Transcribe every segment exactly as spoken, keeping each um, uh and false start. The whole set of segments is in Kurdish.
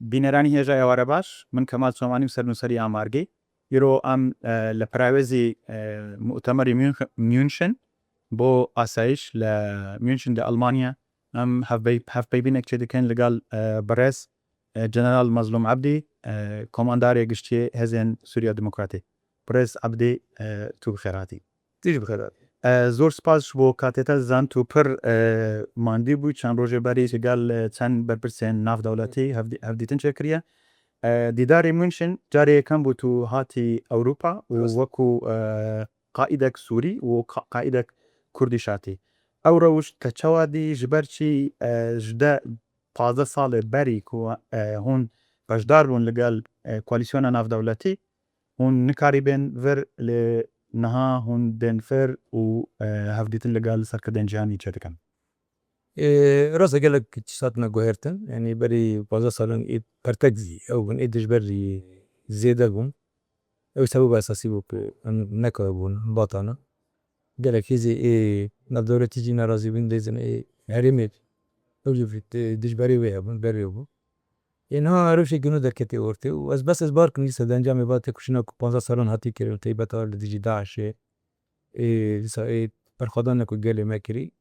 Bîneranî hêja êware baş, min Kemal Çomanî û sernûserî Amargê. Îro em, e, li perawêzî, e, Mutemerî Münch-, München bo asayîş li München di Almanya. Em hevpey-, hevpeyvînek çêdikin li gel, e, birêz, e, General Mazlûm Ebdî, e, Komandarê Giştî Hêzên Sûriya Demokratî. Birêz Ebdî, e, tu bi xêr hatî. Tîj bi xêr hatî. E, zor spas ji bo katê te, zan tu pir, e, mandî bû. Çend rojê berî ji gel, e, çend berpirsên navdewletî hevdî-, hevdîtin çêkiriye. E, dîdarê München carê yekem bû tu hatî Ewropa û Rast. wekû, e, qaîdek Sûrî û ka-, qaîdek Kurdîş hatî. Ew rewş te çawa dî, ji ber çi, e, ji de pazdeh salê berî ku, e, hûn beşdar bûn li gel, e, koalîsyona navdewletî, hûn nikarîbên vir, lê niha hûn bên vir û, e, hevdîtin li gel serkirdên cîhanî çêdikin? Ê, rast e, gelek tişt hatine guhertin. Yanî berî pazdeh salan ê pertek zî ew bûn, ê dijber zî zêde bûn. Ew sebeba esasî bû ku em nekaribûn batana. Gelek hêzê ê navdewletî jî nerazî bûn, lêzên ê herêmê ew jî dijberê wê hebûn, ber wê bû. Ê niha rewşekî nû derketî ortê û ez bes ez bar kim dîsa di encamê va têkoşîna ku panzdeh salan hatî kirin, taybet a li dijî DAIŞê, ê, dîsa ê berxwedanê ku gelê me kirî.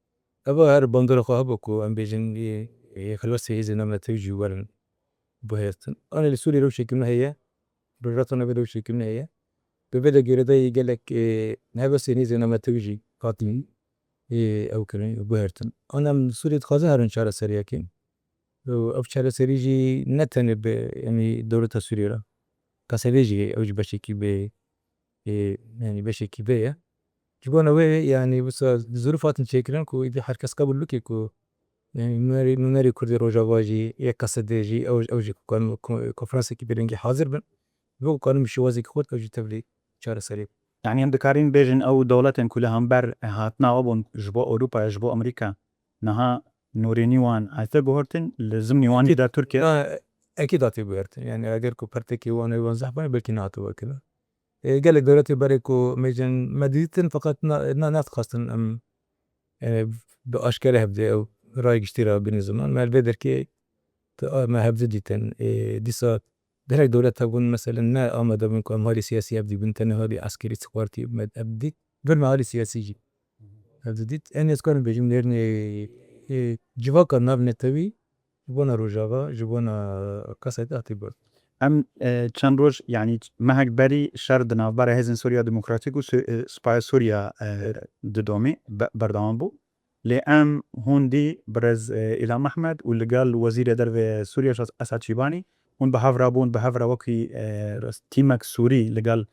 Eva her bandora xwe hebû ku em bêjin ê, ê helwestê hêzên navnetewî jî werin guhertin. Anê li Sûriyê rewşekî nû heye, rojhilata navê rewşekî nû heye. Bi vê de girêdayî gelek, ê, helwestên hêzên navnetewî jî hatin, ê, ew kirin, guhertin. An em li Sûriyê dixwazin herin çareseriyekê. Û ev çareserî jî ne tenê bi, yanî dewleta Sûriyê re. Qesedê jî ew jî beşekî bi, ê, yanî beşekî vê ye. Ji bona wê, yanî wisa zirûf hatin çêkirin ku îdî her kes qebûl bike ku, yanî nûnerê, nûnerê Kurdê Rojava jî, yê Qesedê jî, ew, ew jî ku karin ko-, konferansekî vê rengî hazir bin. Bo ku karin bi şêwazekî xurt ew jî tevlî çareserî. Yanî em dikarin bêjin ew dewletên ku li hember hatina we bûn ji bo Ewropayê, ji bo Amerîka, niha nûrînî wan hate guhertin, li zimnî wan jî de Tirkiye. Na, ekîd hate guhertin. Yanî eger ku pertekê wan ê wan zehf bane, belkî nehate wekirin. Ê, gelek dewletê berê ku mêjin me didîtin, feqet na, na, nedixwestin em, e, bi aşkere hevdê ew rayê giştî re bînin ziman. Me li vê derkê te, me hevdî dîtin. Ê, dîsa gelek dewlet hebûn, meselen, ne amade bûn ku em halî siyasî hevdî bin, tenê halî eskerî sixwartî me hevdî dît. Vir me halî siyasî jî hevdî dît. Em ê ez karim bêjim nêrnê, ê, civaka navnetewî ji bona Rojava, ji bona Qesedê hatî guhertin. Em, e, çend roj, yanî mehek berî şer di navbera Hêzên Sûriya Demokratîk û Sü-, e, Supaya Sûriya, e, didomî be-, berdewam bû. Lê em hûn dî birêz, e, Îlham Ehmed û li gel Wezîrê Derve Sûriya Şas-, Esad Şîbanî hûn bi hev re bûn, bi hev re wekî, e, tîmek Sûrî li gel,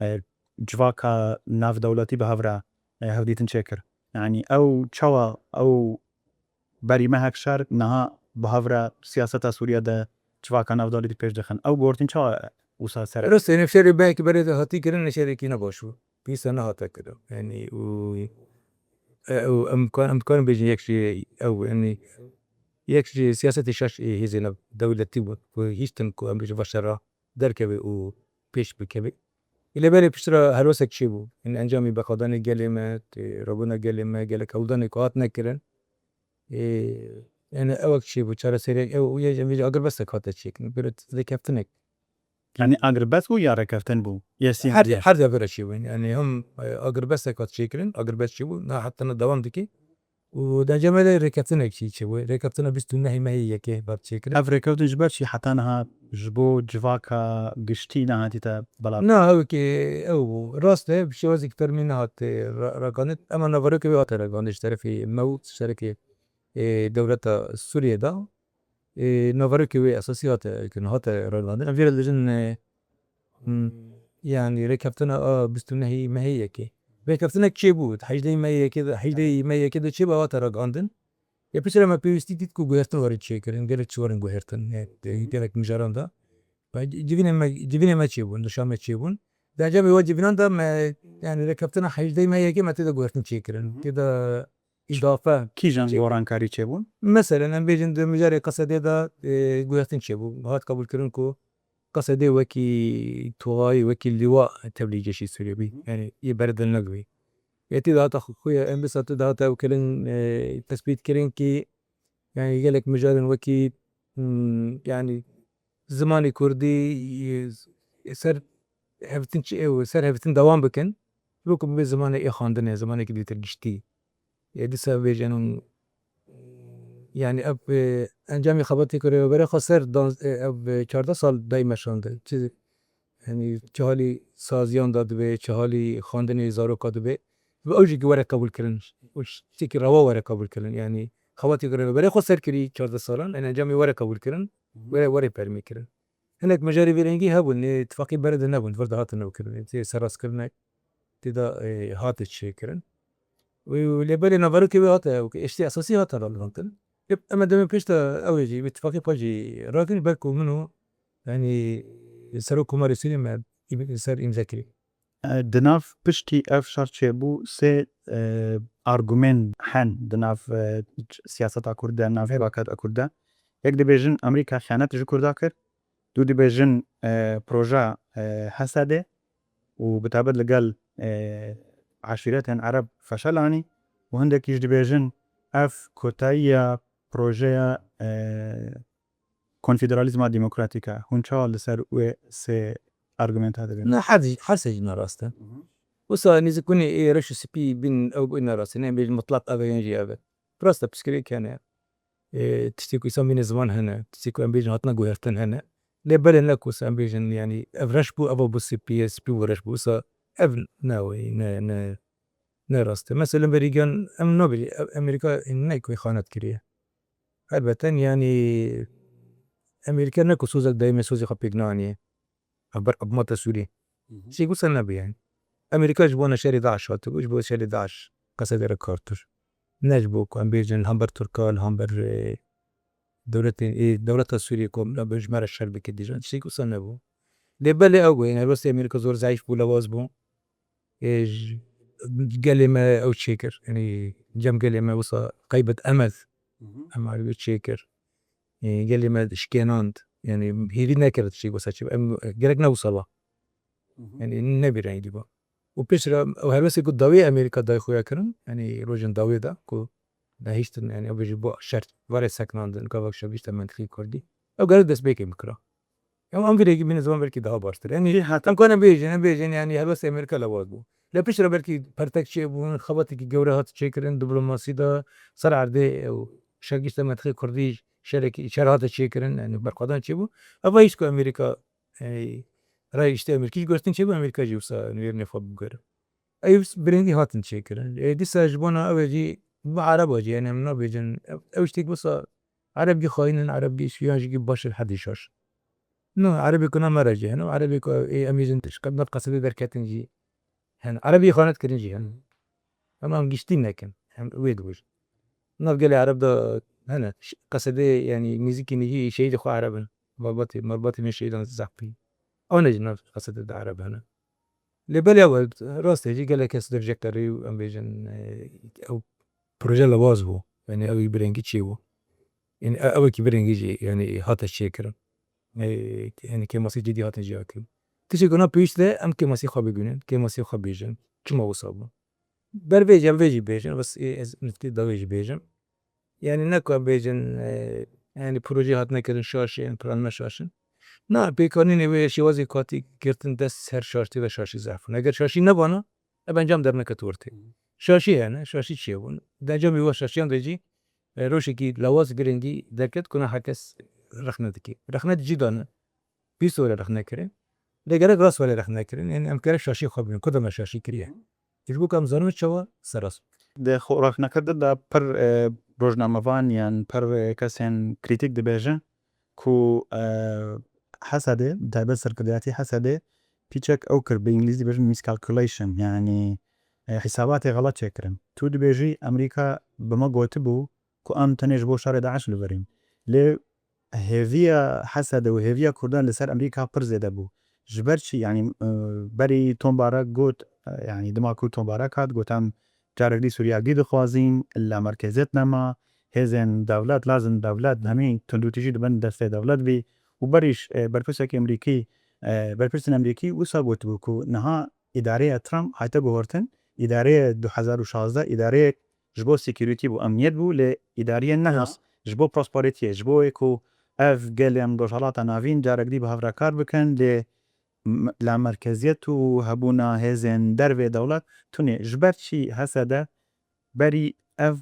e, civaka navdewletî bi hev re, e, hevdîtin çêkir. Yanî ew çawa ew berî mehek şer, niha bi hev re siyaseta Sûriye de civaka navdewletî pêş dixin. Ew guhertin çawa wisa ser e? Rast e, ne şerê mehekî berê de hatî kirin, ne şerekî ne baş bû. Pîsa nehate kirin. Yanî û, e, û em kan-, em dikarin bêjin yek jî ew, yanî yek jî siyasetê şaş ê hêzên navdewletî bû ku hîştin ku em bêjin va şer re derkeve û pêş bikeve. Lê belê piştre helwestek çêbû. Yanî encamê berxwedanê gelê me, tê rabûna gelê me, gelek hewldanê ku hatine kirin. Ê, yanî ewek çêbû, çareseriyek ew û yê jî em bêjin agirbestek hate çêkirin. Pêro rêkeftinek. Yanî agirbest bû ya rêkeftin bû? Yê sî Her, hemdî? Her de vira çêbûn. Yanî him, e, agirbestek hat çêkirin, agirbest çêbû, na heta niha dewam dike. Û di encamê de rêkeftinek jî çêbû. Rêkeftina bîst û nehê mehê yekê hat çêkirin. Ev rêkeftin ji ber çi heta niha ji bo civaka giştî nehatîte belav? Na, ew ki ew bû. Rast e, bi şêwazekî fermî nehat, e, ra-, ragihandin. Ema naverokê wê hate ragihandin ji terefê me û ji terefê, e, dewleta Sûriyê de. E, naverokê wê esasî hate, hate ragihandin. Em vê re dibêjin, e, Hmm, yanî rêkeftina a bîst û nehê mehê yekê. Rêkeftinek çêbû, hejdehê mehê yekê de, hejdehê mehê yekê de çêbû, hate ragihandin. Ê piştre me pêwîstî dît ku guhertin werin çêkirin, gelek çi werin guhertin. Yanî, gelek mijaran de. Ve civînê me, civînê me çêbûn, li Şamê çêbûn. Di encamê we civînan de me, yanî rêkeftina hejdehê mehê yekê me tê de guhertin çêkirin. Tê de îdafe Kîjan çêbûn. Gorankarî çêbûn? Meselen, em bêjin di mijarê Qesedê de, e, guhertin çêbû. Hat qebûlkirin ku Qesedê wekî tuxayî, wekî lîwa tevlî cêşî Sûriyê bî. Hı hı. Yanî yê berdil nebûyî. Yetî dihata xu-, xuya em bisa tu dihata ew kirin, e, tespît kirin kî, yanî gelek mijarên wekî, hmm, yanî zimanê kurdî, e, ser hevtin çi, e, ser hevtin dewam bikin, wekî bibe zimanê ê xwendinê, zimanekî dîtir giştî. E, dîsa bêjin hûn, yanî ev, e, encamê xebatê ku rêveberiya xwe ser dan-, e, ev, e, çardeh sal dayî meşandin. Çi, yanî çi halî saziyan de dibe, çi halî xwendinê zaroka dibe, bi ew jî ki were qebûl kirin. Û tiştekî rewa were qebûl kirin. Yanî xebatê ku rêveberiya xwe ser kirî çardeh salan, en encamê were qebûl kirin, were, were fermî kirin. Hinek mijarê vê rengî hebûn, lê tifaqî berê de nebûn, vir de hatin ew kirin. Tê serrastkirinek, tê de, e, hate çêkirin. Û lê belê naverokê wê hate ew, êştê esasî hate ragihandin. Lê em ê demê pêş de ew ê jî, wê tifaqê xwe jî rakirî, ber ku min û, yanî, Serok Komarê Sûriyê me îm-, ser îmze kirî. E, di nav piştî ev şer çêbû, sê, e, argument hen di nav, e, siyaseta Kurd de, nav civaka Kurd de. Yek dibêjin Amerîka xiyanet ji Kurda kir. Du dibêjin, e, proja, e, Hesedê û bi taybet li gel, e, eşîretên Ereb feşelanî û hindekî jî dibêjin ev kotayiya projeya, e, konfederalîzma demokratîk e. Hûn çawa li ser wê sê argumenta dibînin? Na, her, her sê jî ne rast e. Hı hı. Wisa nêzîkbûnê ê reş û spî bin ew bû ne rast e. Ne bêjin mutlaq ev e yan jî ev e. Rast e, pirsgirêk hene. E, tiştê ku îsan bîne ziman hene. Tiştê ku em bêjin hatine guhertin hene. Lê belê ne ku wisa em bêjin, yanî ev reş bû, ev bû spî, spî bû reş bû. Wisa ev ne wê, ne, ne, ne rast e. Mesela berî giyan em nabêjin, ev Amerîka ne ku xanet kiriye. Helbete, yanî Amerîka ne ku sozek dayî me sozê xwe pêk naniye. Ev ber qebmata Sûrî. Hı hı. Şêk wisa nebû yani. Amerîka ji bona şerê DAIŞ hatibû, ji bo şerê DAIŞ qesedê re kartir. Ne ji bo ku em bêjin li hember Tirka, li hember, e, dewletê, e, dewleta Sûriyê ku em ji me re şer bike dîjan. Şêk wisa nebû. Lê belê ew bû, yani helbestê Amerîka zor zeîf bû, lewaz bû. E, ji gelê me ew çêkir. Yani cem gelê me wisa qeybet emel. Hı hı. Em alî çêkir. E, gelê me şikênand. Yani hêvî nekir tiştê wisa çi. Em gerek ne wisa ba. Hı hı. Yani nebî rengî ba. Û piştre ew helwestê ku dawiyê Amerîka dayê xuya kirin, yani rojên dawiyê de ku nehiştin, yani ew jî bo şer, varê seknandin, gavak şer gişte mentiqî Kurdî. Ew gerek destpêkê bikira. Em, em vî rengî bînin ziman belkî daha baştir. Yani, Jî heta em kanin bêjin, em bêjin, yani helwestê Amerîka lewaz bû. Lê piştre belkî pertek çêbûn, xebatekî gewre hat çêkirin, diplomasî de ser erdê ew şer gişte mentiqê Kurdî şerekî, şer hate çêkirin, yani berxwedan çêbû. Eva hîç ku Amerîka, e, rayê îştê Amerîkî jî guhertin çêbû, Amerîka jî wisa nivêrnê xwe biguhere. Ew bi rengî hatin çêkirin. E, dîsa ji bona ew ê jî bi Ereba jî, yani em nabêjin, ew, ew tiştek wisa Ereb jî xayîn in, Ereb jî yan jî baş in, hedî şaş. No, Erebê ku na me re jî hene, Erebê ku ê em bêjin ji nav qesedê derketin jî hene. Erebê xanet kirin jî hene. Em, em giştî nekin. Em wê dibêjin. Nav gelê Ereb de hene. Ş-, qesedê, yani muzîkê nêjî şehîdê xwe Ereb in. Malbatê, malbatê me şehîdan zehf bî. Ew ne jî nav qesedê de Ereb hene. Lê belê ew e, rast e jî gelek kes dirjek derê û em bêjin, e, ew proje lewaz bû. Yani ew ê bi rengî çêbû. Yani e-, ew ê ki bi rengî jî, yani hate çêkirin. E, yani kêmasî cidî hatin jî kirin. Tiştê ku na pêwîst e, em kêmasî xwe bibînin, kêmasî xwe bêjin. Çima wisa bû? Ber vê jî, em vê jî bêjin, bes, e, ez niftî da vê jî bêjim. Yani ne ku em bêjin, e, yani projeyê hatine kirin şaş in, planê me şaş in. Na, pêkanînê wê şêwazê ku hatî girtin dest ser şaştî ve şaşî zehf in. Eger şaşî nebana, ev encam derneket ortê. Şaşî hene, şaşî çêbûn. Di encamê we şaşiyan de jî, e, rojekî lewaz girîngî derket ku ne her kes rexne dike. Rexne cî dane. Pîs were rexne kirin. Lê gerek rast were rexne kirin. Yani em gerek şaşî xwe bibînin. Ku de me şaşî kiriye? Ji bo ku em zanin çawa serast. Di xwe rexnekirin de pir, e, rojnamevan yan pir, e, kesên krîtîk dibêjin ku, e, Hesedê, bi taybet serkirdayetî Hesedê pîçek ew kir, bi îngilîzî dibêjin miscalculation, yani, e, hîsabatê xelet çêkirin. Tu dibêjî Amerîka bi me gotibû ku em tenê ji bo şerê DAIŞ li vir in. Lê hêviya Hesedê û hêviya Kurdan li ser Amerîka pir zêde bû. Ji ber çi? Yanî, e, berî Tom Barak got, e, yanî dima ku Tom Barak hat, got, em carek dî Sûriya gî dixwazîn, illa merkeziyet nema, hêzên dewlet, lazim dewlet, hemî tundûtîjî di bin destê dewlet bî û berî, e, berpirsekî Amerîkî, e, berpirsên Amerîkî wisa gotibû ku niha îdareya Trump hate guhertin, îdareya du hezar û şazdeh îdareyek ji bo security bû, emniyet bû, lê îdariyê neha ji bo prosperitiyê, ji bo wê ku ev gelên Rojhilata Navîn carek dî bi hev re kar bikin, lê m-, lamerkeziyet û hebûna hêzên dervê dewlet tunê. Ji ber çi H S D berî ev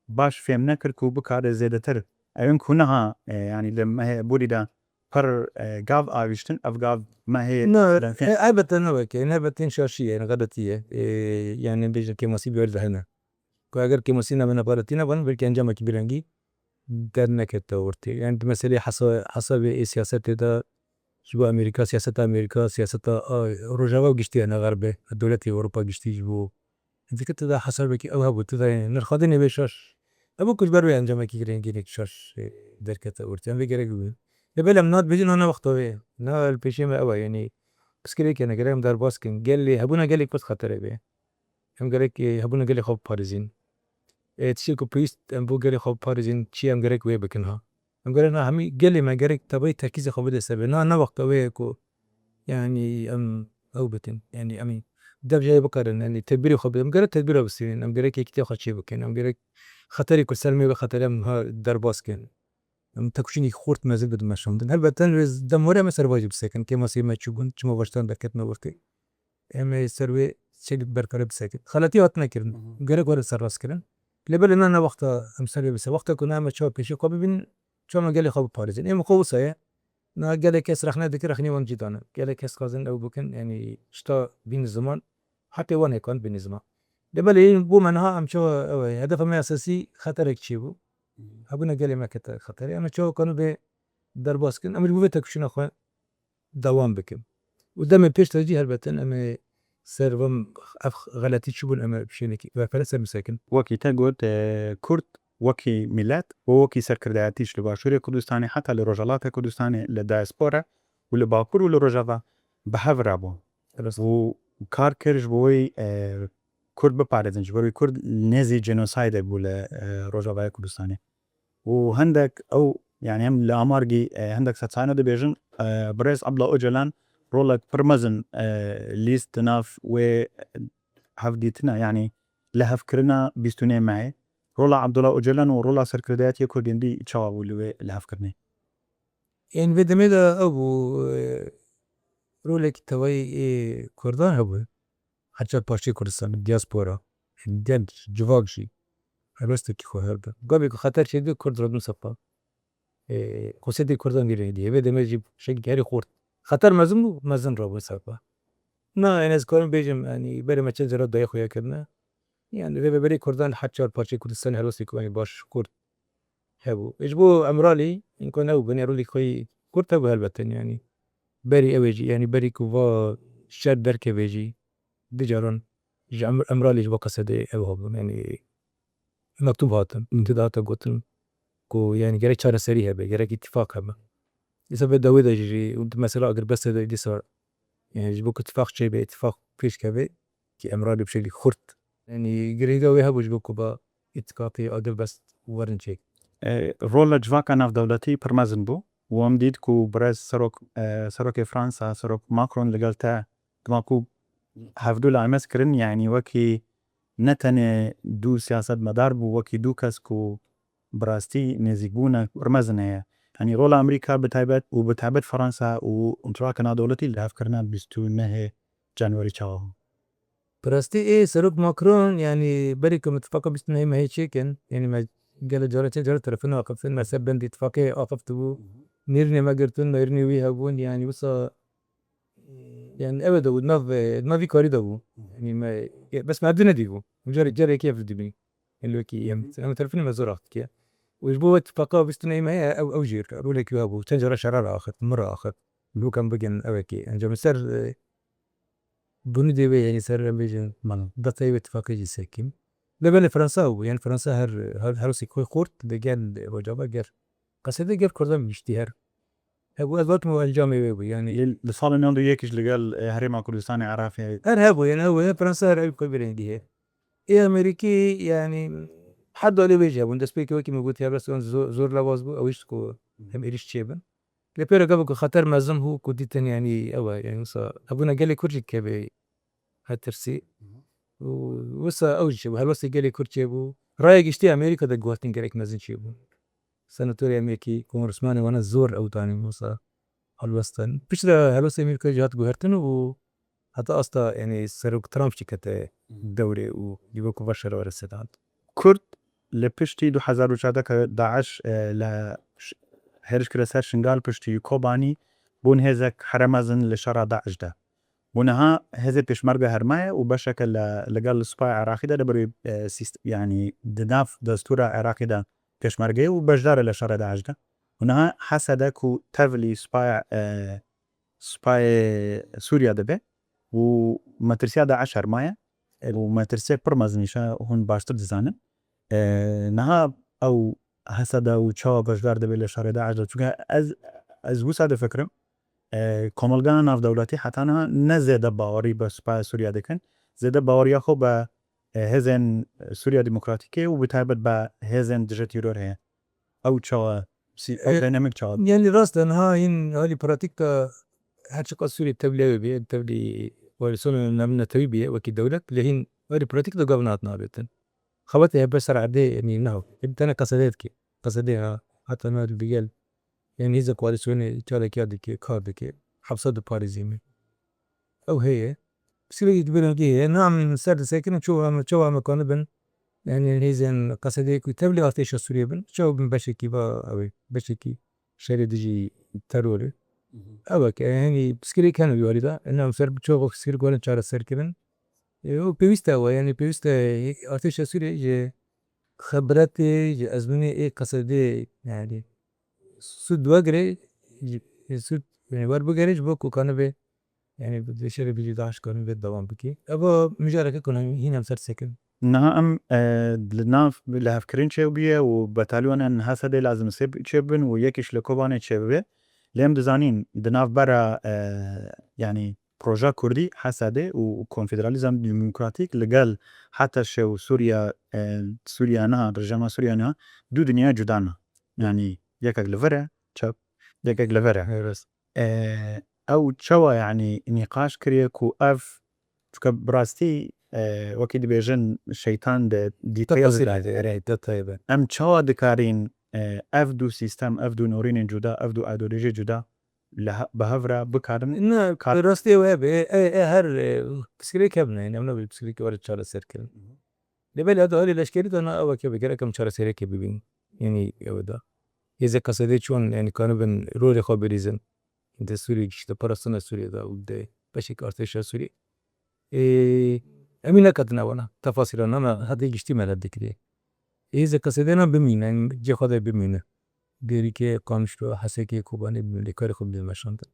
baş fêm nekir ku bikare zêdetir? Ew ên ku niha, e, yanî li mehê Ebûlî de pir, e, gav avîştin, ev gav mehê Na, Fransa. E, elbette ne weke, ne elbette şaşî ye, xeletî ye. E, yani bêjin kêmasî bi wê re hene. Ku eger kêmasî nebin, xeletî nebin, belkî encamekî bi rengî dernekete ortê. Yani di meselê hesa-, hesabê ê siyasetê de ji bo Amerîka, siyaseta Amerîka, siyaseta, a, Rojava û giştî hene xerbê, dewletê Ewropa giştî ji bo Dikit tu da hesabekî ew hebû, tu da nirxandinê wê şaş. Hebû ku ji ber wê encamekî girêngî şaş, e, derkete ortê. Em vê gerek bibin. Lê belê em nat bêjin, na ne wexta wê. Na li pêşê me ew e, yanî piskirêk hene, gerek em derbas kin. Gelê, hebûna gelê pir xetere bê. Em gerek, e, hebûna gelê xwe biparêzin. E, tiştê ku pêwîst em bo gelê xwe biparêzin, çi em gerek wê bikin ha. Em gerek na hemî gelê me gerek tevayî terkîzê xwe bide ser vê. Na ne wexta wê ye ku, yanî, em ew bikin. Yanî, em dev jayê bikarin, yanî, tedbîrê xwe bidin. Em gerek tedbîra bistînin. Em gerek yekîtiya xwe çêbikin. Em gerek xeterê ku ser me wê xeterê em ha derbas kin. Em tekoşînekî xurt mezin bidin meşandin. Helbet tenê wê dem were me serva jî bisekin. Kêmasî me çûbûn, çima baştan derketine ortê. Em ê ser wê çêlik berkare bisekin. Xeletî hatine kirin. Hı hı. Gerek were serrast kirin. Lê belê na ne wexta em ser wê bise. Wexta ku na em ê çawa pêşî xwe bibînin, çawa em gelê xwe biparêzin. Ê min xwe wisa ye. Na gelek kes rexne dikir, rexnê wan cî dane. Gelek kes dixwazin ew bikin, yanî tişta bînin ziman, heqê wan hêkan bînin ziman. Lê belê yên bo me niha em çawa ew e, hedefa me esasî xeterek çêbû. Hı hı. Hebûna gelê me kete xeterê. Em ê çawa kanû bê derbas kin. Em ê ji bo vê tekoşîna xwe dewam bikin. Û demê pêş de jî helbet em ê ser van ev xeletî çi bûn, em ê bi şênekî berfireh ser bisekin. Wekî te got, e, Kurd wekî milet û wekî serkirdayetî ji li Başûrê Kurdistanê heta li Rojhilatê Kurdistanê, li diaspora û li Bakur û li Rojava bi hev re bûn. Rast. Û kar kir ji bo wê, e, Kurd biparêzin, ji ber wê Kurd nêzî genosidê bû li, e, Rojavaya Kurdistanê. Û hindek ew, yanî em li Amargî, e, hindek setsayane dibêjin, e, birêz Abdullah Ocalan rolek pir mezin, e, lîst di nav wê hevdîtina, yanî lihevkirina bîst û nehê mehê. Rola Abdullah Ocalan û rola serkirdayetiya Kurdên dî çawa bû li wê lihevkirinê? Ên vê demê de ew bû, e, rolekî tevayî ê Kurdan hebû. Her çar parçeyê Kurdistanê, diaspora, gel civak jî helwestekî xwe hebe. Gavê ku xeter çêdibû, Kurd rabûn sepa. Ê, xosiyetê Kurdan girêngî dî. Vê demê jî şekilkî herî xurt. Xeter mezin bû, mezin rabûn sepa. Na, yani ez karim bêjim, yani berê me çend cara dayê xuya kirine. Yani rêveberê Kurdan li her çar parçeyê Kurdistanê helwestekî, yani baş, xurt hebû. Ji bo Emiralî, înkan ew bûn, ya rolê xwe yî kurt hebû helbet, yanî berî ew ê jî, yanî berî ku va şer derkeve jî, du caran ji Em-, Emiralî ji bo Qesedê ew hebûn, yanî mektûb hatin, Hı. tê de hate gotin ku, yanî gerek çareserî hebe, gerek îtîfaq hebe. Dîsa vê dawê de jî, jî mesela agirbestê de dîsa, yanî ji bo ku tifaq çêbe, îtîfaq pêş keve, ki Emiralî bi şeklî xurt. Yanî girêda wê hebû ji bo ku ba îtîkatê agirbest werin çêk. E, rola civaka navdewletî pir mezin bû û em dît ku birêz serok, e, serokê Fransa, serok Macron li gel te dima ku hevdû li Emes kirin, yanî wekî ne tenê du siyasetmedar bû, wekî du kes ku bi rastî nêzîkbûnek pir mezin heye. Yanî rola Amerîka bi taybet û bi taybet Fransa û civaka navdewletî li hevkirina bîst û nehê Canwerî çawa bû? Bi rastî ê Serok Macron, yanî berî ku em îtifaqa bîst û nehê mehê çêkin, yanî me gelek caran, çend caran telefon axiftin, me ser bendî îtifaqê axiftibû. Nêrînê me girtin, nêrînê wî hebûn, yanî wisa, yanî ew ê de bû, nav, nav vî karî de bû. Yanî me, bes me hevdî nedîbû. Carê, carê yekê hev dibîn. Yanî wekî em, em telefonê me zor axiftiye. Û ji bo îtifaqa bîst û nehê mehê ew, ew jî rolekî wî hebû. Çend caran şera re axift, min re axift. Ji bo ku em bigin ew ê kê. Encamê ser, e, Bunî dê wê, yanî ser em bêjin, Bala. Datayê wê tifaqê jî sekîm. Lê belê Fransa bû, yanî Fransa her, her, her wisa xwe xurt digel Rojava ger. Qesedê ger Kurdan giştî her. Hebû ez gotim û encamê wê bû, yanî. Li, li salên nod û yek jî li gel, e, Herêma Kurdistanê Iraqê. Her hebû, yanî hebû, yanî Fransa her ew xwe bi rengî heye. Ê Amerîkî, yanî, her dalê wê jî hebûn. Destpêkê wekî min gotiye, bes zor, zor lewaz bû, ew hişt ku hem êrîş çêbin. Lê pê re gava ku xeter mezin bû ku dîtin, yanî ew e, yanî wisa hebûna gelê Kurd jî dikeve her tirsî. Hı hı. Û wisa ew jî çêbû, helwestê gelê Kurd çêbû. Raya giştî Amerîka de guhertin gelek mezin çêbû. senatorê em yekî, kongresmanê wana zor ew tanî wisa helwestin. Piştre helwestê Amerîka jî hat guhertin û heta asta, yanî Serok Trump jî kete dewrê û dî wekû va şerê were sedan. Kurd li piştî du hezar û çardeh ke DAIŞ, e, li ş-, hêriş kire ser Şingal piştî Kobanî bûn hêzek here mezin li şera DAIŞ de. Û niha hêzê Pêşmerge hermaye û beşeke li, li gel Supaya Iraqî de li ber wê, e, sîst-, yanî di nav destûra Iraqî de Pêşmerge ye û beşdar e li şerê DAIŞ de. Û niha Hesede ku tevlî supaya, e, supayê Sûriya dibe û metirsiya DAIŞ hermaye û metirsiyek pir mezin îşe hûn baştir dizanin. E, niha ew Hesede û çawa beşdar dibe li şerê DAIŞ de? Çunke ez, ez wisa difikirim, e, komelgana navdewletî heta niha ne zêde bawerî bi supaya Sûriya dikin. Zêde baweriya xwe bi, e, hêzên Sûriya Demokratîkê û bi taybet bi hêzên dijî teror heye. Ew çawa, sî-, ew E, dinamîk çawa? Yanî rast e, niha hîn alî pratîk de her çiqas Sûriyê tevlî ew bîye, tevlî koalîsyona navnetewî bîye wekî dewlet, lê hîn alî pratîk de gav nehatin avêtin. Xebatê hevbeş ser erdê, yanî niha. Hep tene Qesedê dike. Qesedê ha, heta niha digel, yanî hêza koalîsyonê çalakî ya dike, kar dike. Hepsa diparêzî me. Ew heye. Pirsgirêkê di vê rengî heye. Niha em ser disekirin, çawa em, çawa em kanibin, yanî hêzên Qesedê ku tevlî artêşa Sûriyê bin, çawa bin beşekî va ew ê, beşekî şerê dijî terorê. Ew e ke, yanî pirsgirêk hene wî warî de. Niha em ser çawa pirsgirêk werin çareserkirin. E, û pêwîst e ew e, yanî pêwîst e artêşa Sûriyê ji xibretê, ji ezmûnê ê Qesedê, yanî sûd wegire, ji, ji sûd, yanî werbigere ji bo ku kanibe, yanî bi şerê bijî DAIŞ kanibe dewam bike. Eva mijareke ku hîn em ser sekin. Niha em, e, li nav lihevkirin çêbûye û betalyonan Hesedê lazim sê çêbin û yekî ji li Kobanê çêbibe. Lê em dizanîn di navbera, e, yanî proja Kurdî, Hesedê û konfederalîzm demokratîk li gel HTŞ û Sûriya, e, Sûriya niha, rejîma Sûriya niha du dinya cuda ne. Yanî yekek li vir e, çep, yekek li vir e. Rast. E, ew çawa, yanî nîqaş kiriye ku ev, çunke bi rastî, e, wekî dibêjin şeytan de details de. Tefasîl de, evet, detayê de. Em çawa dikarîn, e, ev du sîstem, ev du norînên cuda, ev du îdeolojiyê cuda li he-, bi hev re bikarin? Ne, kar- bi rastî ew hebe, e, e, her, e, pirsgirêk hebin, yanî em nabê pirsgirêkê were çareserkirin. Lê belê heta alî leşkerî de na ew e ke bi gerek em çareseriyekê bibînin. Yanî ew e da. Hêzê Qesedê çûn, yanî kanibin rolê xwe birîzin. Di Sûriyê giştî, parastina Sûriyê de û di beşek artêşa Sûriyê. Ê, em ê neketine wana. Tefasîla nana hetê giştî me red dikirê. Ê, hêzê Qesedê na bimîne, cê xwe de bimîne. Dêrikê, Qamişlo, Hesekê, Kobanê bimîne, karê xwe bidê meşandin.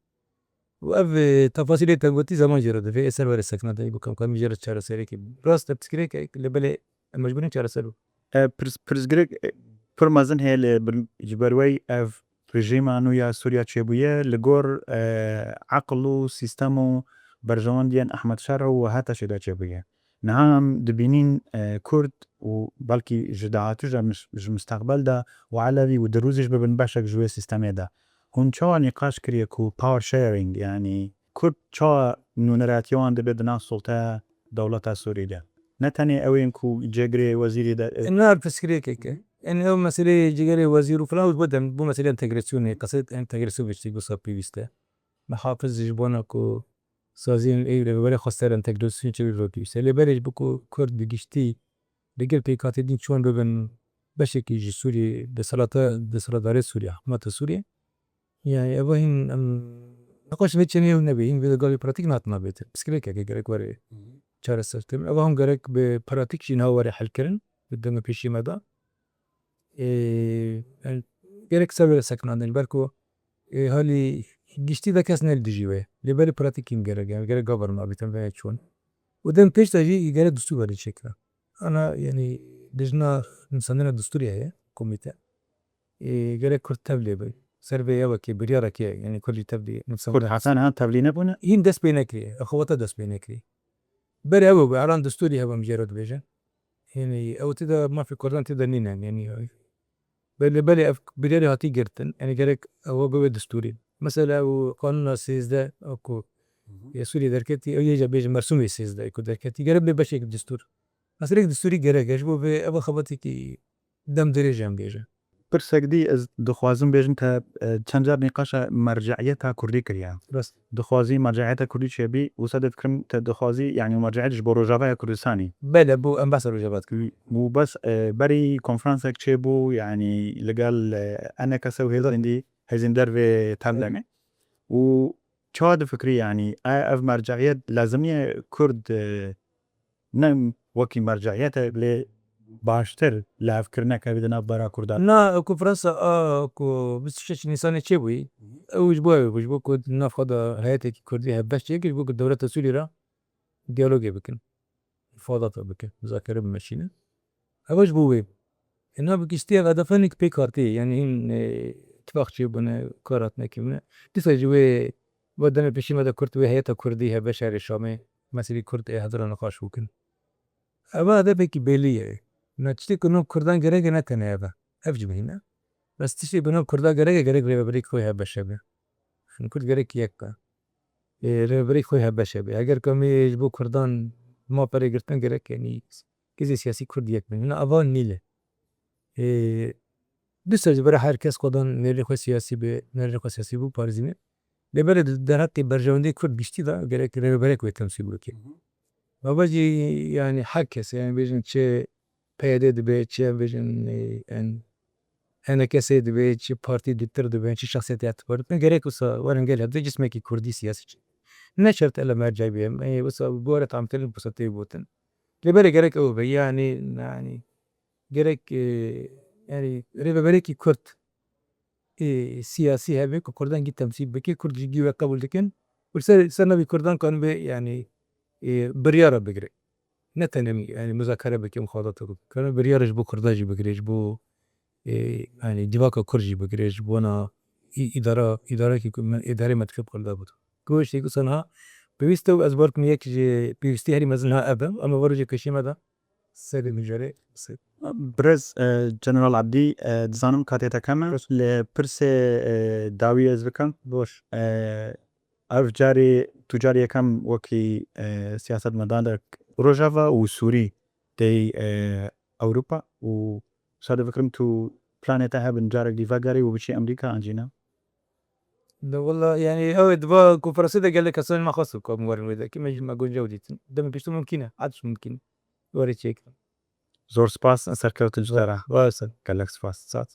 Û ev, e, tefasîlê te gotî zeman jê re divê, ê ser were sekna de, ê bikim, ka em jê re çareseriyekê. Rast e, pirsgirêk e, lê belê em mecbûrîn çareser bû. E, pirs-, pirsgirêk, e, pir mezin heye lê bil-, ji ber wê ev rejîma nû ya Sûriya çêbûye, li gor, e, eql û sîstem û berjewendiyên Ehmed Şer û HTŞ'ê de çêbûye. Niha em dibînîn, e, Kurd û belkî ji dahatû ji, ji mustaqbel de û Elewî û Dirûzî jî bibin beşek ji wê sîstemê de. Hûn çawa nîqaş kiriye ku power sharing, yanî Kurd çawa nûneratiya wan dibe di nav sulteya dewleta Sûrî de? Ne tenê ew ên ku cêgirê wezîrî de, e, Nar pirsgirêkek e. Yanî ew meseleyê cêgirê wezîr û filan û bo dem, bo meselê entegrasyonê, qesed entegrasyon biştî wisa pêwîst e. Mihafiz ji bona ku saziyên ê rêveberê xwestere entegrasyon çêbî pêwîst e. Lê belê ji bo ku Kurd bi giştî li gel pêkhatê din çûn bibin beşekî ji Sûriyê, deselata-, deselatdarê Sûriyê, hikûmeta Sûriyê. Yani, eva hîn, em, nexweş vê çenê ew nebê, hîn vê de gavê pratîk nehatina bêtin. Pirsgirêkeke gerek were çareserkirin. Eva hûn gerek bi pratîk jî niha were helkirin, di demê pêşî me de. Ê, yani, gerek ser were sekinandin, belko, ê, halî giştî de kes ne li dijî wê. Lê belê pratîk hîn gerek, yani, gerek gav werin avêtin vê çûn. Û dem pêş de jî gerek distûr were çêkirin. Ana, yani, lijna nivîsandina distûrê heye, komîte. Ê, gerek Kurd tevlî be. Ser vê yewekê, biryareke, yani, Kurd jî tevlî nivîsandina Kurd heta niha tevlî nebûne? Hîn dest pê nekiriye, xewata dest pê nekiriye. Berê ew bû, elan distûrî hebe em jê re dibêjin. Yani, ew tê de mafê Kurdan tê de nîne, yani, belê, belê ev biryarê hatî girtin, yani, gerek ew bibe distûrî. Mesela, ew qanûna sêzdeh, ew ku Hı hı. ya Sûriyê derketî, ew yê jî bêjin mersûmê sêzdeh ku derketî, gerek bê beşek distûr. Meseleyek distûrî gerek e, ji bo vê ev xebatekî dem dirêj e, em bêjin. Pirsek dî ez dixwazim bêjim te, e, çend car nîqaşa merceiyeta kurdî kiriye. Rast. Dixwazî merceiyeta kurdî çêbî, wisa dê fikirim te dixwazî, yanî merceiyet ji bo Rojavaya Kurdistanî. Bele, bû em behsa Rojava dikin. Û bes, e, berî konferansek çêbû, yanî li gel, e, E N K S û hêzên dî, hêzên dervê Tevlemê. Û çawa difikirî, yanî, e, ev merceiyet lazimiye Kurd, e, ne wekî merceiyet e, lê baştir li hevkirineke wê di navbera Kurdan. Na konferansa a ku bîst û şeş Nîsanê çêbûyî, ew ji bo ew bû, ji bo ku di nav xwe de heyetekî Kurdî hevbeş çêkin, ji bo ku dewleta Sûrî re diyalogê bikin, mufadata bikin, muzakere bimeşînin. Ev ji bo wê. Ê, na bi giştî ev hedefanek pêk hatî, yanî hîn, e, tifaq çêbûne, kar hatine kirine. Dîsa ji wê ve demê pêşî me de Kurd wê heyeta Kurdî hevbeş şerê Şamê, meselî Kurd ê hedira niqaş bikin. Ev hedefekî belî ye. Na tiştê ku nav Kurdan gerek e ne tenê ev e. Ev jî muhîm e. Bes tiştê ku nav Kurda gerek e, gerek rêveberê xwe hevbeş hebe. Yanî Kurd gerek yek be. Ê, rêveberê xwe hevbeş hebe. Eger ku em ê ji bo Kurdan ma perê girtin gerek, yanî kesê siyasî Kurd yek bin. Hina ava nîle. Ê, dîsa ji ber her kes xwedan nêrê xwe siyasî be, nêrê xwe siyasî bû parêzîne. Lê berê di derheqê berjewendiyê Kurd giştî de gerek rêveberek wê temsîl bike. Hı hı. Ava jî, yanî her kes, yanî bêjin çi P Y D dibe, çi em bêjin, e, en, E N K S dibe, çi partî dîtir dibe, çi şexsiyetê ya dibe. Gerek wisa werin gel hevdî cismekî Kurdî siyasî çi. Ne şert ele mercey bê. E, wisa bi were tamkirin wisa tê gotin. Lê berê gerek ew be. Yanî, yanî gerek, e, yanî rêveberekî Kurd, e, siyasî hebe ku Kurdan gî temsîl bike, Kurd jî gî we qebûl dikin. Û ser, ser navî Kurdan kan be, yanî, e, biryara bigire. Ne tenê, yanî muzakere bike, mufadata bike. Kan biryara ji bo Kurdan jî bigire, ji bo, e, yanî civaka Kurd jî bigire, ji bona î-, îdara, îdarekî ku me, îdarê me dike Kurda bû. Ku tiştê ku sana pêwîst e û ez bar kim yek ji pêwîstî herî mezin ha ev e, em ê vê rojê pêşî me de serê mijarê ser. Birêz, e, General Abdî, e, dizanim katê te kem e. Baş. Lê pirsê, e, dawî ez bikim. Baş. E, ev carê, tu carê yekem wekî, e, siyasetmedarek Rojava û Sûrî tê, e, Ewropa û wisa difikirim tu planê te hebin carek dî vegerî û biçî Amerîka an jî ne? De wela, yanî, ew ê di va konferansê de gelek kesan me xwest ku em werin wê de. Kî me jî me guncaw dîtin. Demê piştî mumkîn e. Hetş mumkîn e. Werê çêkirin. Zor spas, serkewtin ji te re. Wa ser. Gelek spas. Sağ ol.